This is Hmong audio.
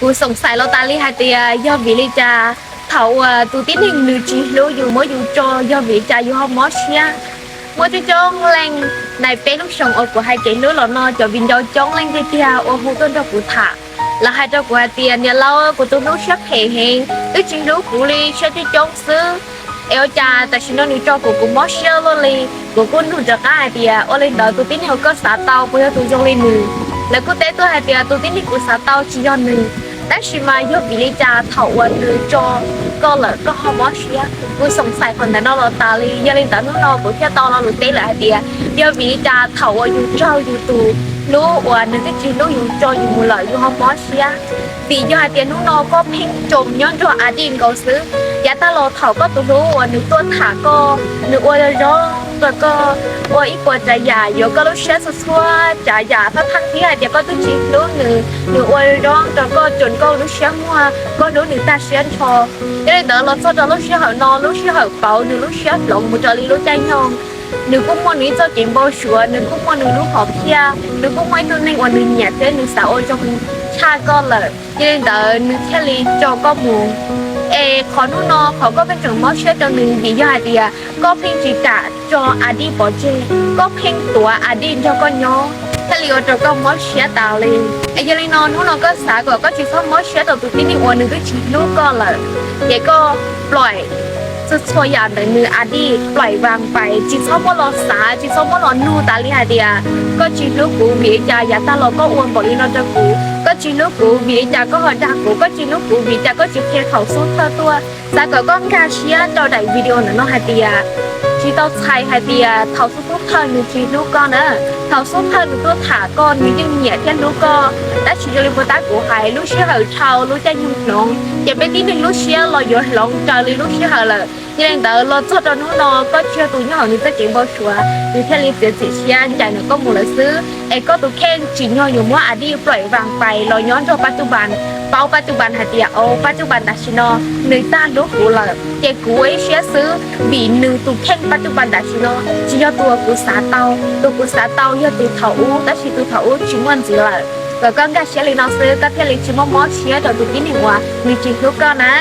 Kuv xoom xaim los tas li hais tias yog vim li cas thaum uas tus tib neeg nws tsis hlub yus muab yus tso, yog vim li cas yus ho mob siab. Muaj coob coob leej, nais peb lub xyoo uas kuv hais kev hlub los no cov viv ncaus coob leej tiag tiag uas hu tuaj nrog kuv tham, lawv hais rau kuv hais tias niam laus, kuv tus hlub siab phem heev, twb tsis hlub kuv li, siab coob coob xwb. Es ua cas tam sim no nws tso kuv, kuv mob siab luaj li. Kuv kuj nug rov qab hais tias ua li ntawd tus tib neeg uas koj xav tau puas yog tus zoo li nws? Lawv kuj teb tuaj hais tias tus tib neeg kuv xav tau tsis yog nws, tab sis mas yog vim li cas thaum uas nws tso koj lawm koj ho mob siab? Kuv xoom xaim qhov ntawd no los tas li. Yog li ntawd hnub no kuv thiaj tau lo lus teb lawm hais tias yog vim li cas thaum uas yus raug yus tus hlub uas nws twb tsis hlub yus tso yus mus lawm yus ho mob siab. Vim yog hais tias hnub no koj pheej tsoom nyob nrog a dij nkaus xwb, yav tag los thaum koj tus hlub uas nws tuaj tham koj, nws ua zoo zoo rau koj, ua ib puas tsav yam yuav koj lub siab txhua txhua tsav yam, thaj thaj thiab hais tias koj twb tsis hlub nws, nws ua zoo zoo rau koj, tsuas koj lub siab muag, koj hlub nws tag siab nrho. Yog li ntawd los txog rau lub sij hawm no, lub sij hawm pauv nws lub siab hloov mus raws li lub caij nyoog, nws kuj muaj nws ib txoj kev npau suav, nws kuj muaj nws lub hom phiaj, nws kuj muaj ib tug neeg uas nws nyiam thiab nws xav ua zoo tshaj koj lawm. Yog li ntawd nws thiaj li tso koj mus. Es qhov hnub no qhov koj pheej tseem mob siab rau nws vim yog hais tias koj pheej tsis kam tso a dij pov tseg, koj pheej tuav a dij nrog koj nyob, thiaj li ua rau koj mob siab tas li. Es yog li no hnub no koj xav kom koj tsis txhob mob siab rau tus tib neeg uas nws twb tsis hlub koj lawm, ces koj plaim txhua txhua yam ntawm nws a dij, plaim vas pais, tsis txhob muab los xav, tsis txhob muab los nug tas li hais tias koj tsis hlub kuv vim li cas yav tag los koj ua npaum li no rau kuv, koj tsis hlub kuv vim li cas koj ho dag kuv, koj tsis hlub kuv vim li cas koj tsis qhia thaum xub thawj tuaj. Xav kom koj nkag siab rau daim video ntawm no hais tias tsis tau txhais hais tias thaum xub thawj nws tsis hlub koj na. Thaum xub thawj nws tuaj tham koj nws yeej nyiam thiab hlub koj, tab sis zoo li puas tab kuv hais, lub sij hawm dhau, lub caij nyoog hloov, ces peb tib neeg lub siab los yuav hloov raws li lub sij hawm lawm. Yog li ntawd los txog rau hnub no koj tsis yog tus nyob hauv nws txoj kev npau suav, nws thiaj li txiav txim siab ncaim ntawm koj mus lawm xwb. Es koj tus kheej tsim nyog yuav muab a dij plaim vas pais los nyob nrog Paj Tub Npas, paub Paj Tub Npas hais tias, o, Paj Tub Npas tam sim no nws tag hlub kuv lawm, ces kuv ua ib siab xwb, vim nws tus kheej Paj Tub Npas tam sim no tsis yog tus uas kuv xav tau. Tus kuv xav tau yog tus thaum ub, tab sis tus thaum ub tsis muaj ntxiv lawm. Kom koj nkag siab li no xwb, koj thiaj li tsis mob mob siab rau tus tib neeg uas nws tsis hlub koj na.